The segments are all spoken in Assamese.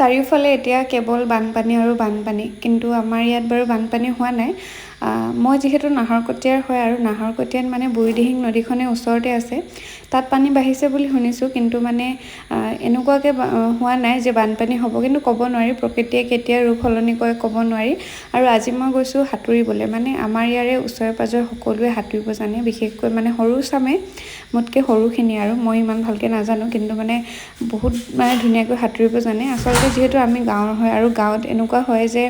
চাৰিওফালে এতিয়া কেৱল বানপানী আৰু বানপানী। কিন্তু আমাৰ ইয়াত বাৰু বানপানী হোৱা নাই। মই যিহেতু নাহৰকটীয়াৰ হয় আৰু নাহৰকটীয়াত মানে বুঢ়ীদিহিং নদীখনে ওচৰতে আছে, তাত পানী বাঢ়িছে বুলি শুনিছোঁ। কিন্তু মানে এনেকুৱাকৈ হোৱা নাই যে বানপানী হ'ব, কিন্তু ক'ব নোৱাৰি, প্ৰকৃতিয়ে কেতিয়া ৰূপ সলনি কৰে ক'ব নোৱাৰি। আৰু আজি মই গৈছোঁ সাঁতুৰিবলৈ। মানে আমাৰ ইয়াৰে ওচৰে পাঁজৰে সকলোৱে সাঁতুৰিব জানে, বিশেষকৈ মানে সৰু চামে, মোতকৈ সৰুখিনি আৰু মই ইমান ভালকৈ নাজানো, কিন্তু মানে বহুত মানে ধুনীয়াকৈ সাঁতুৰিব জানে। আচলতে যিহেতু আমি গাঁৱৰ হয় আৰু গাঁৱত এনেকুৱা হয় যে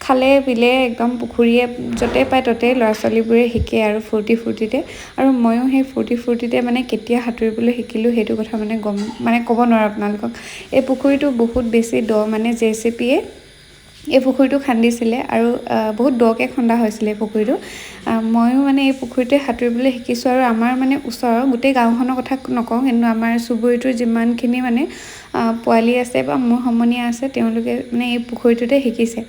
খালে বিলে একদম পুখুৰীয়ে য'তে পায় ত'তেই ল'ৰা ছোৱালীবোৰে শিকে আৰু ফূৰ্তি ফূৰ্তিতে। আৰু ময়ো সেই ফূৰ্তি ফূৰ্তিতে মানে কেতিয়া সাঁতুৰিবলৈ শিকিলোঁ সেইটো কথা মানে গম মানে ক'ব নোৱাৰোঁ আপোনালোকক। এই পুখুৰীটো বহুত বেছি দ, মানে জেচিপিয়ে এই পুখুৰীটো খান্দিছিলে আৰু বহুত দকৈ খন্দা হৈছিলে এই পুখুৰীটো। ময়ো মানে এই পুখুৰীটোৱে সাঁতুৰিবলৈ শিকিছোঁ। আৰু আমাৰ মানে ওচৰৰ গোটেই গাঁওখনৰ কথা নকওঁ, কিন্তু আমাৰ চুবুৰীটোৰ যিমানখিনি মানে পোৱালি আছে বা মোৰ সমনীয়া আছে, তেওঁলোকে মানে এই পুখুৰীটোতে শিকিছে।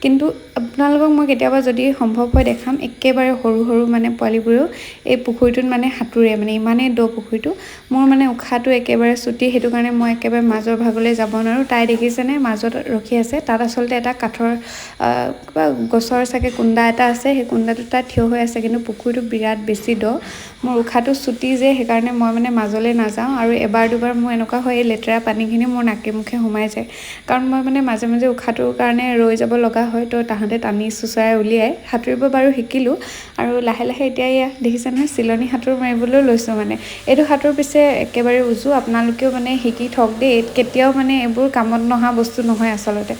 কিন্তু আপোনালোকক মই কেতিয়াবা যদি সম্ভৱ হয় দেখাম, একেবাৰে সৰু সৰু মানে পোৱালিবোৰেও এই পুখুৰীটোত মানে সাঁতোৰে, মানে ইমানেই দ পুখুৰীটো। মোৰ মানে উশাহটো একেবাৰে চুটি, সেইটো কাৰণে মই একেবাৰে মাজৰ ভাগলৈ যাব নোৱাৰোঁ। তাই দেখিছেনে মাজত ৰখি আছে, তাত আচলতে এটা কাঠৰ কিবা গছৰ চাগে কুন্দা এটা আছে, সেই কুন্দাটোত তাই থিয় হৈ আছে। কিন্তু পুখুৰীটো বিৰাট বেছি দ, মোৰ উশাহটো চুটি যে সেইকাৰণে মই মানে মাজলৈ নাযাওঁ। আৰু এবাৰ দুবাৰ মোৰ এনেকুৱা হয়, এই লেতেৰা পানীখিনি মোৰ নাকে মুখে সোমাই যায়, কাৰণ মই মানে মাজে মাজে উশাহটোৰ কাৰণে ৰৈ যাব লগা হয়। তো তাহাঁতে টানি চোঁচৰাই উলিয়াই। সাঁতুৰিব বাৰু শিকিলোঁ আৰু লাহে লাহে এতিয়া এয়া দেখিছে নহয় চিলনী সাঁতোৰ মাৰিবলৈও লৈছোঁ। মানে এইটো সাঁতোৰ পিছে একেবাৰে উজু, আপোনালোকেও মানে শিকি থওক দেই, কেতিয়াও মানে এইবোৰ কামত নহা বস্তু নহয় আচলতে।